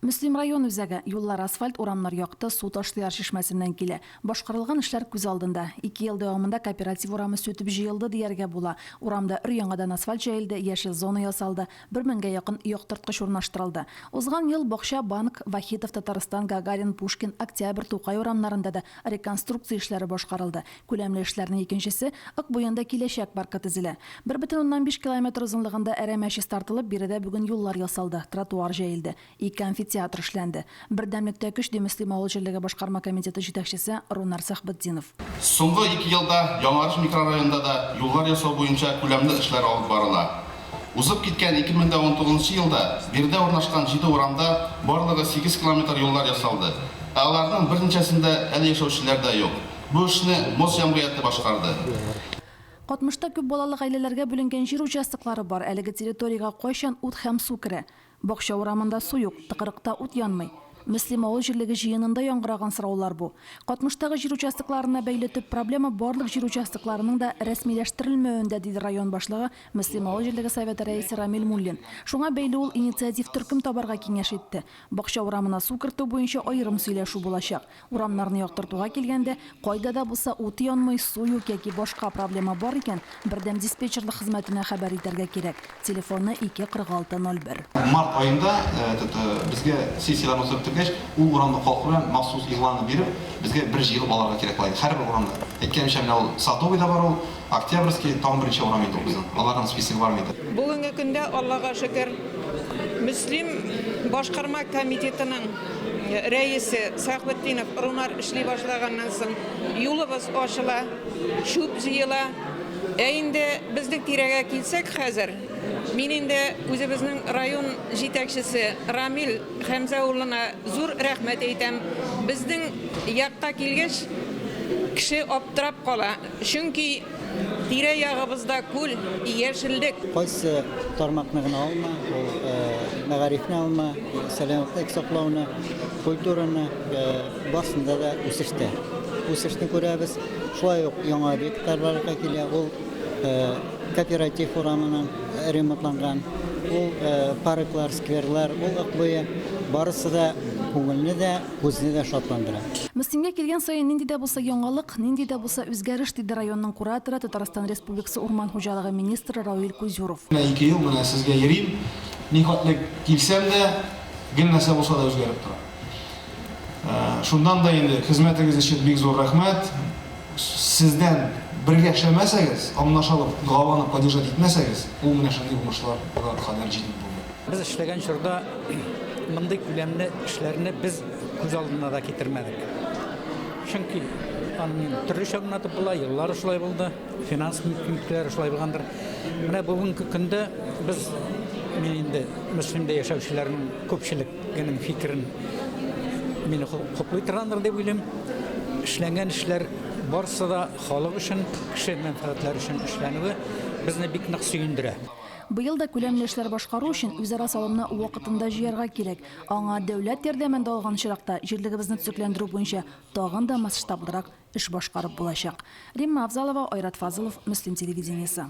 Мөслим район үзәге. Юллар асфальт, урамнар якты, су Ташлыяр чишмәсеннән килә. Башкарылган эшләр күз алдында. Ике ел дәвамында Кооператив урамы сүтеп җыелды дияргә була. Урамда өр-яңадан асфальт җәелде, яшел зона ясалды, бер меңгә якын яктырткыч урнаштырылды. Узган ел Бакча, Банк, Вахитов, Татарстан, Гагарин, Пушкин, Октябрь, Тукай урамнарында да реконструкция эшләре башкарылды. Күләмле эшләрнең икенчесе, Ык буенда Киләчәк паркы төзелә. 1,5 километр озынлыгында әрәмә чистартылып, биредә бүген юллар ясалды, тротуар җәелде, ике амфитеатр эшләнде. Бердәмлектә көч, ди Мөслим авыл җирлеге башкарма комитеты җитәкчесе Рунар Сәхбетдинов. Соңгы ике елда Яңарыш микрорайонында да юллар ясау буенча күләмле эшләр алып барыла. Узып киткән 2019 нчы елда биредә урнашкан җиде урамда барлыгы сигез километр юллар ясалды. Ә аларның берничәсендә әле яшәүчеләр дә юк. Бу эшне Мост җәмгыяте башкарды. Катмышта күп балалы гаиләләргә бүленгән җир участоклары бар. Әлеге территориягә кайчан ут һәм су керә? Бакча урамында су юк, тыкрыкта ут янмый. Мөслим авыл җирлеге җыенында яңгыраган сораулар бу. Катмыштагы җир участокларына бәйле төп проблема барлык җир участокларының да рәсмиләштерелмәвендә, диде район башлыгы, Мөслим авыл җирлеге Советы рәисе Рамил Муллин. Шуңа бәйле ул инициатив төркем табарга киңәш итте. Бакча урамына су кертү буенча аерым сөйләшү булачак. Урамнарны яктыртуга килгәндә, кайда да булса ут янмый, су юк яки башка проблема бар икән, бердәм диспетчерлык хезмәтенә хәбәр итәргә кирәк. Телефоны 2 46 01. Март аенда этот безгә сессияләрне уздырып бетергәч, ул урамда халкы белән махсус игъланны биреп, безгә бер җыелып алырга кирәк була инде һәрбер урамда. Әйткәнемчә, менә ул Садовый да бар ул, Октябрьский, тагын берничә урам инде ул безнең. Аларның списогы бар инде. Бүгенге көндә, Аллага шөкер, Мөслим башкарма комитетының рәисе Сәхбетдинов Рунар эшли башлаганнан соң юлыбыз ачыла, чүп җыела. Ә инде безнең тирәгә килсәк хәзер, мин инде үзебезнең район җитәкчесе Рамил Хәмзә улына зур рәхмәт әйтәм. Безнең якка килгәч, кеше аптырап кала. Чөнки тирә-ягыбызда күл, яшеллек. Кайсы тармакны гына алма, ул мәгарифне алма, сәламәтлек саклауны, культураны, барсында да үсештә. Үсешне күрәбез. Шулай ук яңа объектлар барлыкка килә. Ул Кооператив урамының ремонтланган, ул парклар, скверлар, ул Ык буе, барысы да күңелне дә, Күзне дә шатландыра. Мөслимгә килгән саен нинди дә булса яңалык, нинди дә булса үзгәреш, диде районның кураторы, Татарстан Республикасы урман хуҗалыгы министры Рауил Кузюров. Менә ике ел менә сезгә йөрим, нихәтле килсәм дә, гел нәрсә булса да үзгәреп тора. Шуннан да инде хезмәтегез өчен бик зур рәхмәт. Сездән бергә эшләмәсәгез, аңлашалып, главаны поддержать итмәсәгез, ул менә шундый уңышларга кадәр җитеп булмый. Без эшләгән чорда мондый күләмле эшләрне без күз алдына да китермәдек. Чөнки аны төрлечә аңлатып була, еллары шулай булды, финанс мөмкинлекләре шулай булгандыр. Менә бүгенге көндә без, мин инде Мөслимдә яшәүчеләрнең күпчелегенең фикерен мине хуплый торгандыр дип уйлыйм. Эшләнгән эшләр барысы да халык өчен, кеше мәнфәгатьләре өчен эшләнүе безне бик нык сөендерә. Быел да күләмле эшләр башкару өчен үзара салымны вакытында җыярга кирәк. Аңа дәүләт ярдәмен дә алган очракта, җирлегебезне төзекләндерү буенча тагын да масштаблырак эш башкарып булачак. Римма Авзалова, Айрат Фазылов, Мөслим телевидениесе.